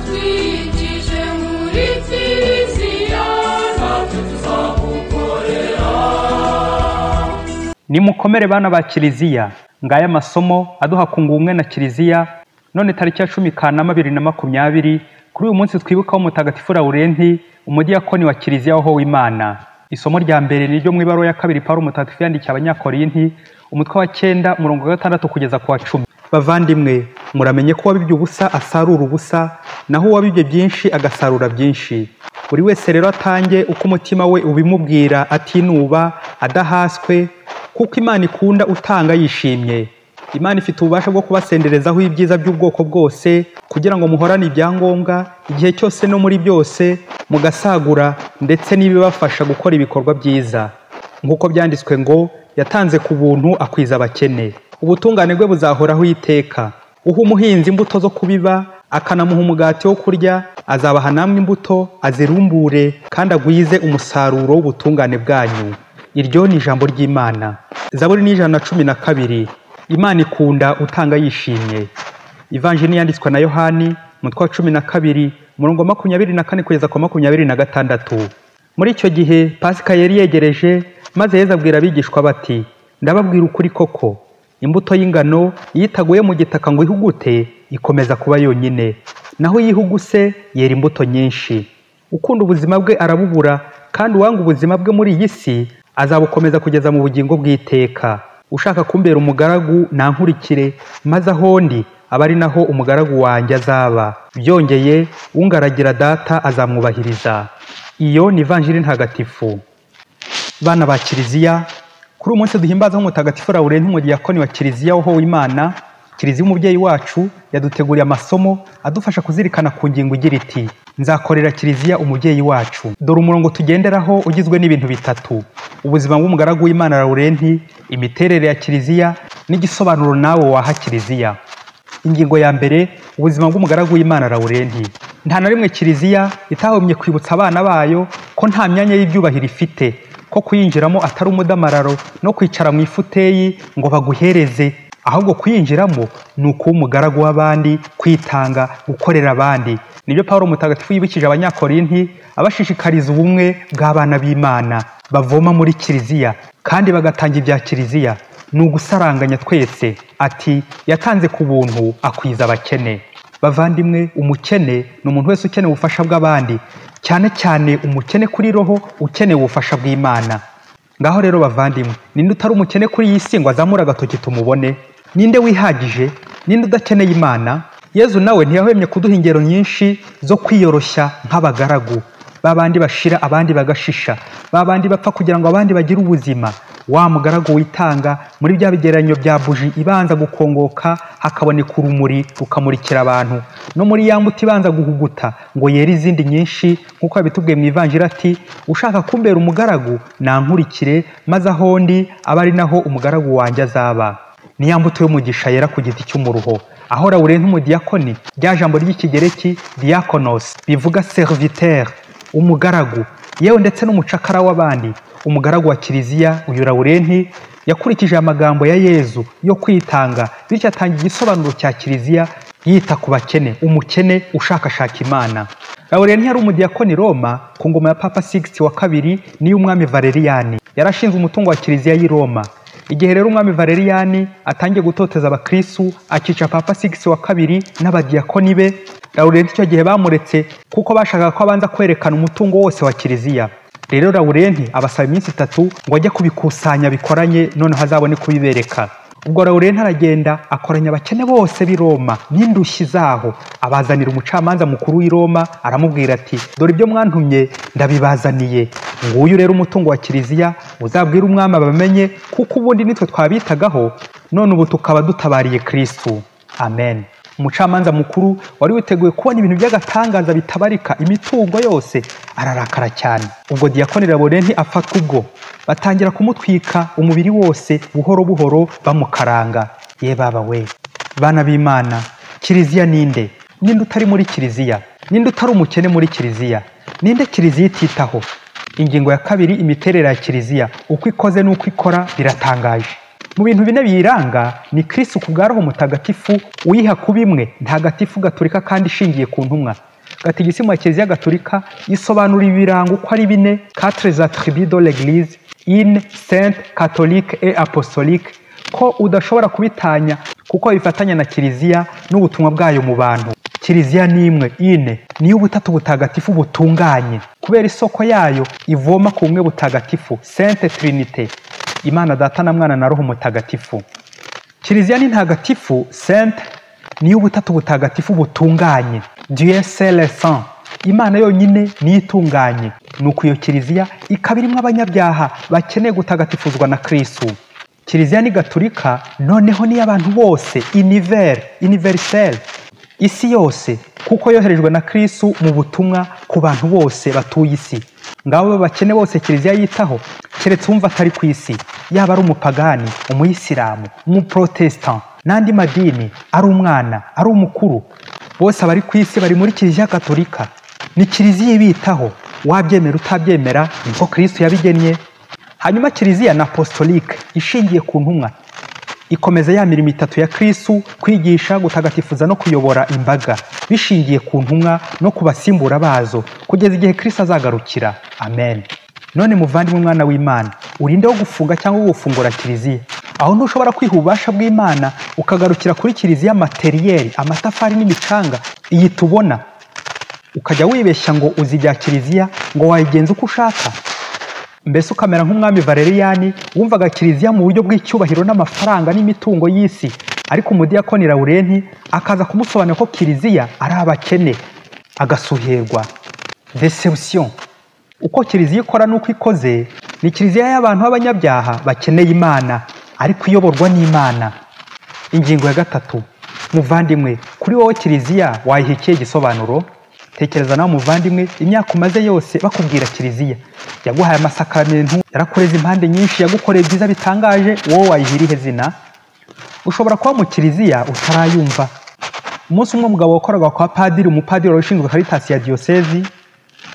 Twinjije muri Kiliziya, natwe tuzagukorera. Nimukomere bana ba Kiliziya, ngaya amasomo aduha kunga ubumwe na Kiliziya. None tariki ya 10 Kanama 2020, kuri uyu munsi twibukaho Mutagatifu Laurenti, umudiyakoni wa Kiliziya wahowe Imana. Isomo rya mbere ni ryo mu ibaruwa ya kabiri Pawulo Mutagatifu yandikiye Abanyakorinti, umutwe wa 9 umurongo wa 6 kugeza ku wa 10. Bavandimwe, muramenye ko uwabibye ubusa asarura ubusa, naho uwabibye byinshi agasarura byinshi. Buri wese rero atange uko umutima we ubimubwira, atinuba, adahaswe, kuko Imana ikunda utanga yishimye. Imana ifite ububasha bwo kubasenderezaho ibyiza by'ubwoko bwose, kugira ngo muhorane ibyangombwa igihe cyose no muri byose, mugasagura ndetse n'ibibafasha gukora ibikorwa byiza. Nk'uko byanditswe ngo yatanze ku buntu akwiza abakene. Ubutungane bwe buzahoraho iteka. Uha umuhinzi imbuto zo kubiba, akanamuha umugati wo kurya, azabaha namwe imbuto, azirumbure kandi agwize umusaruro w'ubutungane bwanyu. Iryo ni ijambo ry'Imana. Zaburi ni 112. Imana ikunda utanga yishimye. Ivanjiri yanditswe na Yohani, umutwe wa 12, umurongo wa 24 kugeza ku 26. Muri icyo gihe Pasika yari yegereje, maze Yezu abwira abigishwa bati: ndababwira ukuri koko, imbuto y'ingano iyo itaguye mu gitaka ngo ihugute, ikomeza kuba yonyine, naho iyo ihuguse yera imbuto nyinshi. Ukunda ubuzima bwe arabubura, kandi uwanga ubuzima bwe muri iyi si azabukomeza kugeza mu bugingo bw'iteka. Ushaka kumbera umugaragu nankurikire, maze aho ndi abe ari naho umugaragu wanjye azaba. Byongeye, ungaragira Data azamwubahiriza. Iyo ni Ivanjiri ntagatifu. Bana ba Kiliziya, kuri uyu munsi duhimbaza Mutagatifu Laurenti, umudiyakoni wa Kiliziya wahowe Imana, Kiliziya umubyeyi wacu yaduteguriye amasomo adufasha kuzirikana ku ngingo igira iti: nzakorera Kiliziya umubyeyi wacu. Dore umurongo tugenderaho ugizwe n'ibintu bitatu: ubuzima bw'umugaragu w'Imana Laurenti, imiterere ya Kiliziya, n'igisobanuro nawe waha Kiliziya. Ingingo ya mbere, ubuzima bw'umugaragu w'Imana Laurenti. Nta na rimwe Kiliziya itahomye kwibutsa abana bayo ko nta myanya y'ibyubahiro ifite, ko kuyinjiramo atari umudamararo no kwicara mu ifuteyi ngo baguhereze, ahubwo kuyinjiramo ni ukuba umugaragu w'abandi, kwitanga, gukorera abandi. Nibyo Pawulo Mutagatifu yibukije Abanyakorinti, abashishikariza ubumwe bw'abana b'Imana bavoma muri Kiliziya kandi bagatanga ibya Kiliziya. Ni ugusaranganya twese. Ati: yatanze ku buntu akwiza abakene. Bavandimwe, umukene ni umuntu wese ukeneye ubufasha bw'abandi, cyane cyane umukene kuri roho ukeneye ubufasha bw'Imana. Ngaho rero bavandimwe, ninde utari umukene kuri iyi si ngo azamure agatoki tumubone? Ninde wihagije? Ninde udakeneye Imana? Yezu nawe ntiyahwemye kuduha ingero nyinshi zo kwiyoroshya nk'abagaragu, babandi bashira abandi bagashisha, babandi bapfa kugira ngo abandi bagire ubuzima. Wa mugaragu witanga muri bya bigereranyo bya buji ibanza gukongoka hakaboneka urumuri rukamurikira abantu, no muri ya mbuto ibanza guhuguta ngo yere izindi nyinshi, nk'uko yabitubwiye mu Ivanjiri ati: ushaka kumbera umugaragu nankurikire, maze aho ndi abe ari naho umugaragu wanjye azaba. Ni ya mbuto y'umugisha yera ku giti cy'umuruho. Aho Laurenti umudiyakoni, rya jambo ry'ikigereki diakonos bivuga serviteur, umugaragu, yewe ndetse n'umucakara w'abandi. Umugaragu wa Kiliziya uyu Laurenti yakurikije amagambo ya Yezu yo kwitanga, bityo atanga igisobanuro cya Kiliziya yita ku bakene, umukene ushakashaka Imana. Laurenti yari umudiyakoni Roma ku ngoma ya Papa Sixte wa kabiri n'iy'umwami Valeriyani. Yarashinzwe umutungo wa Kiliziya y'i Roma. Igihe rero umwami Valeriyani atangiye gutoteza abakristu, akica Papa Sixte wa kabiri n'abadiyakoni be, Laurenti icyo gihe bamuretse kuko bashakaga ko abanza kwerekana umutungo wose wa Kiliziya. Rero Laurenti abasaba iminsi 3 ngo ajye kubikusanya bikoranye, noneho azabone kubibereka. Ubwo Laurenti aragenda akoranya abakene bose b'i Roma n'indushyi zaho, abazanira umucamanza mukuru w'i Roma, aramubwira ati: dore ibyo mwantumye ndabibazaniye, nguyu rero umutungo wa Kiliziya, uzabwire umwami abamenye, kuko ubundi nitwe twabitagaho, none ubu tukaba dutabariye Kristu. Amen. Umucamanza mukuru wari witeguye kubona ibintu by'agatangaza bitabarika, imitungo yose, ararakara cyane. Ubwo Diyakoni Laurenti afatwa ubwo, batangira kumutwika umubiri wose buhoro buhoro bamukaranga. Ye baba we! Bana b'Imana, Kiliziya ninde? Ninde utari muri Kiliziya? Ninde utari umukene muri Kiliziya? Ninde Kiliziya ititaho? Ingingo ya kabiri, imiterere ya Kiliziya, uko ikoze n'uko ikora biratangaje. Mu bintu bine biyiranga ni Kristu ku bwa Roho Mutagatifu uyiha kuba imwe ntagatifu gatolika kandi ishingiye ku ntumwa. Gatigisimu ya Kiliziya Gatolika isobanura ibirango uko ari bine, quatre attributs de l'Église, une, sainte, catholique et apostolique, ko udashobora kubitanya kuko bifatanya na Kiliziya n'ubutumwa bwayo mu bantu. Kiliziya ni imwe, ine, niyo ubutatu butagatifu butunganye, kubera isoko yayo ivoma ku bumwe butagatifu, Sainte Trinité, Imana Data na Mwana na Roho Mutagatifu. Kiliziya ni ntagatifu, sainte, niyo ubutatu butagatifu butunganye, Dieu seul saint, Imana yonyine niyo itunganye. Nuko iyo Kiliziya ikaba irimo abanyabyaha bakeneye gutagatifuzwa na Kristu. Kiliziya ni gatolika, noneho niyo abantu bose, univers, universel, isi yose, kuko yoherejwe na Kristu mu butumwa ku bantu bose batuye isi. Ngabo bakene bose Kiliziya yitaho, keretse umva atari ku isi, yaba ari umupagani, umuyisilamu, umuprotestant n'andi madini, ari umwana, ari umukuru, bose abari ku isi bari muri Kiliziya Gatolika. Ni Kiliziya ibitaho, wabyemera utabyemera, niko Kristu yabigennye. Hanyuma Kiliziya na apostolique ishingiye ku ntumwa, ikomeza ya mirimo itatu ya Kristu, kwigisha, gutagatifuza no kuyobora imbaga, bishingiye ku ntumwa no kubasimbura bazo kugeza igihe Kristu azagarukira. Amen. None muvandimwe mwana w'Imana, urinde wo gufunga cyangwa gufungura Kiliziya. Aho ntushobora kwiha ububasha bw'Imana ukagarukira kuri Kiliziya materiel, amatafari n'imicanga iyi tubona, ukajya wibeshya ngo uzijya Kiliziya ngo wayigenza uko ushaka. Mbese ukamera nk'umwami Valeriyani wumvaga Kiliziya mu buryo bw'icyubahiro n'amafaranga n'imitungo y'isi, ariko umudiyakoni Laurenti akaza kumusobanurira ko Kiliziya ari abakene, agasuherwa. Deception. Uko Kiliziya ikora n'uko ikoze, ni Kiliziya y'abantu b'abanyabyaha bakeneye Imana, ariko iyoborwa n'Imana. Ingingo ya gatatu. Muvandimwe, kuri wowe Kiliziya wayiha ikihe gisobanuro? Tekereza nawe muvandimwe, imyaka umaze yose bakubwira Kiliziya yaguhaye amasakaramentu, yarakureze impande nyinshi, yagukoreye byiza bitangaje, wowe wayiha irihe zina? Ushobora kuba mu Kiliziya utarayumva. Umunsi umwe umugabo wakoraga kwa padiri, umupadiri wari ushinzwe Caritas ya diyosezi,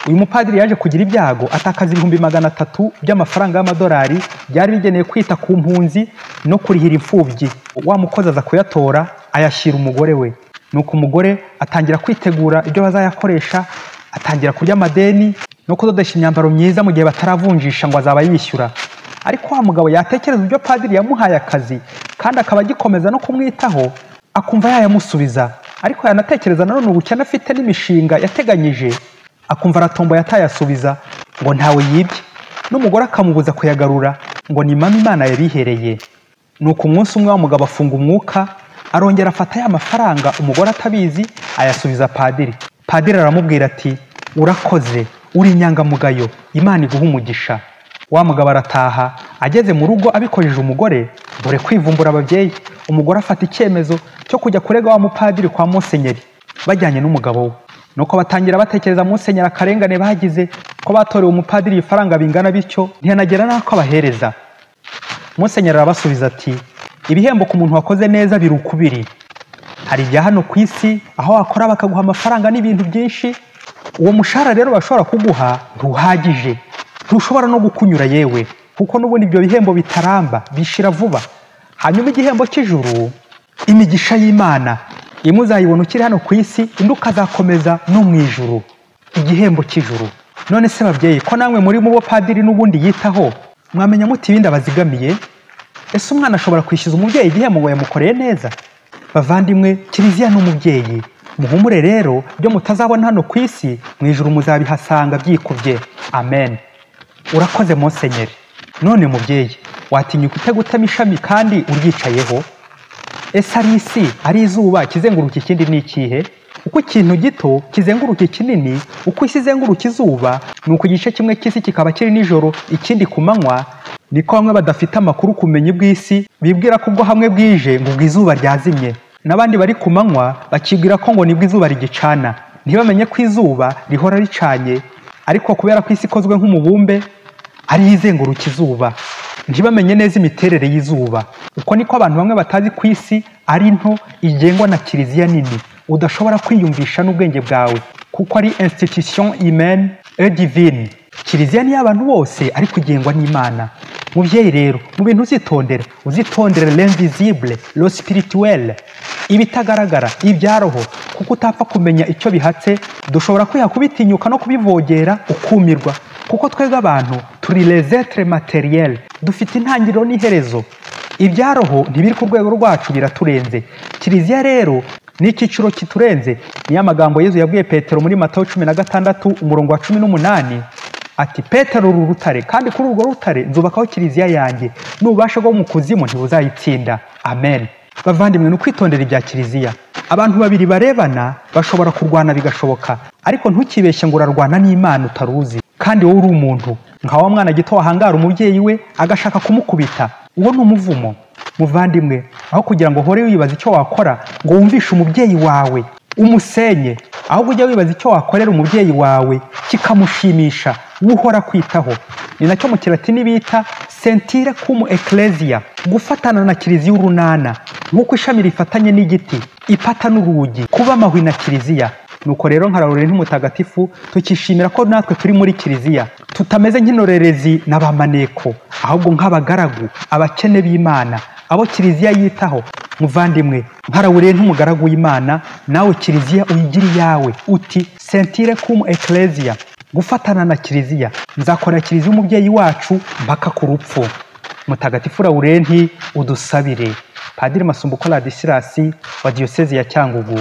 uyu mupadiri yaje kugira ibyago atakaza 300,000 by'amafaranga y'amadolari byari bigenewe kwita ku mpunzi no kurihira imfubyi. Wa mukozi aza kuyatora ayashyira umugore we. Nuko umugore atangira kwitegura ibyo bazayakoresha, atangira kurya amadeni no kudodesha imyambaro myiza mu gihe bataravunjisha ngo azaba yishyura. Ariko wa mugabo yatekereza ibyo padiri yamuhaye akazi kandi akaba agikomeza no kumwitaho, akumva yayamusubiza. Ariko yanatekereza nanone ubukene afite n'imishinga yateganyije, akumva aratomboye atayasubiza ngo ntawe yibye, n'umugore akamubuza kuyagarura ngo ni mama Imana yabihereye. Nuko umunsi umwe wa mugabo afunga umwuka, arongera afata ya mafaranga umugore atabizi ayasubiza padiri. Padiri aramubwira ati urakoze, uri inyangamugayo, Imana iguha umugisha. Wa mugabo arataha, ageze mu rugo abikojeje umugore, dore kwivumbura ababyeyi. Umugore afata icyemezo cyo kujya kurega wa mupadiri kwa musenyeri bajyanye n'umugabo we. Nuko batangira batekereza musenyeri akarengane bagize ko batorewe umupadiri ifaranga bingana bityo, ntiyanagera n'ako abahereza. Musenyeri arabasubiza ati ibihembo ku muntu wakoze neza biri ukubiri. Hari ibya hano ku isi aho wakora bakaguha amafaranga n'ibintu byinshi, uwo mushahara rero bashobora kuguha ntuhagije, ntushobora no gukunyura yewe, kuko n'ubundi ibyo bihembo bitaramba, bishira vuba. Hanyuma igihembo cy'ijuru, imigisha y'Imana, imwe uzayibona ukiri hano ku isi, indi ukazakomeza no mu ijuru. Igihembo cy'ijuru. None se babyeyi, ko namwe muri mu bo padiri n'ubundi yitaho, mwamenya muti ibindi abazigamiye? Ese umwana ashobora kwishyuza umubyeyi igihembo ngo yamukoreye neza? Bavandimwe, Kiliziya ni umubyeyi. Muhumure rero, ibyo mutazabona hano ku isi, mu ijuru muzabihasanga byikubye. Amen. Urakoze Musenyeri. None mubyeyi, watinyuka ute gutema ishami kandi uryicayeho? Ese ari isi, ari izuba, kizenguruka ikindi ni ikihe? Uko ikintu gito kizenguruka ikinini, uko isi izenguruka izuba, nuko igice kimwe cy'isi kikaba kiri nijoro, ikindi ku manywa. Niko bamwe badafite amakuru ku bumenyi bw'isi bibwira ko ubwo hamwe bwije ngo ubwo izuba ryazimye, n'abandi bari ku manywa bakibwira ko ngo nibwo izuba rigicana. Ntibamenye ko izuba rihora ricanye, ariko kubera ko isi ikozwe nk'umubumbe ariyo izenguruka izuba, ntibamenye neza imiterere y'izuba. Uko niko abantu bamwe batazi ku isi ari nto igengwa na Kiliziya nini udashobora kwiyumvisha n'ubwenge bwawe, kuko ari institution humaine et divine. Kiliziya ni y'abantu bose ariko igengwa n'Imana. Mubyeyi rero, mu bintu uzitondera, uzitondere l'invisible, le spirituel, Ibitagaragara, ibya roho, kuko utapfa kumenya icyo bihatse, dushobora kwiha kubitinyuka no kubivogera ukumirwa, kuko twebwe abantu turi les êtres matériels, dufite intangiriro n'iherezo. Ibya roho ntibiri ku rwego rwacu, biraturenze. Kiliziya rero ni icyiciro kiturenze. Niyo amagambo Yezu yabwiye Petero muri Matayo 16 umurongo wa 18 ati: Petero uru rutare, kandi kuri urwo rutare nzubakaho kiliziya yanjye, n'ububasha bwo mu kuzimu ntibuzayitsinda. Amen. Bavandimwe, ni ukwitondera ibya kiliziya. Abantu babiri barebana bashobora kurwana bigashoboka, ariko ntukibeshye ngo urarwana n'Imana utaruzi, kandi wowe uri umuntu. Nka wa mwana gito wahangara umubyeyi we agashaka kumukubita, uwo ni umuvumo. Muvandimwe, aho kugira ngo uhore wibaza icyo wakora ngo wumvishe umubyeyi wawe umusenye, ahubwo ujya wibaza icyo wakorera umubyeyi wawe kikamushimisha, uhora kwitaho. Ni nacyo mu kilatini bita sentire cum ecclesia, gufatana na kiliziya urunana, nk'uko ishami rifatanye n'igiti, ipata n'urugi, kuba amahwi na kiliziya. Nuko rero nka Laurenti mutagatifu tukishimira ko natwe turi muri kiliziya, tutameze nk'inorerezi n'abamaneko, ahubwo nk'abagaragu, abakene b'Imana, abo kiliziya yitaho. Muvandimwe, nka Laurenti umugaragu w'Imana, nawe kiliziya uyigira iyawe, uti sentire cum ecclesia, gufatana na kiliziya. Nzakora kiliziya umubyeyi wacu mpaka ku rupfu. Mutagatifu Laurenti udusabire. Padiri Masumbuko Ladislas wa Diyosezi ya Cyangugu.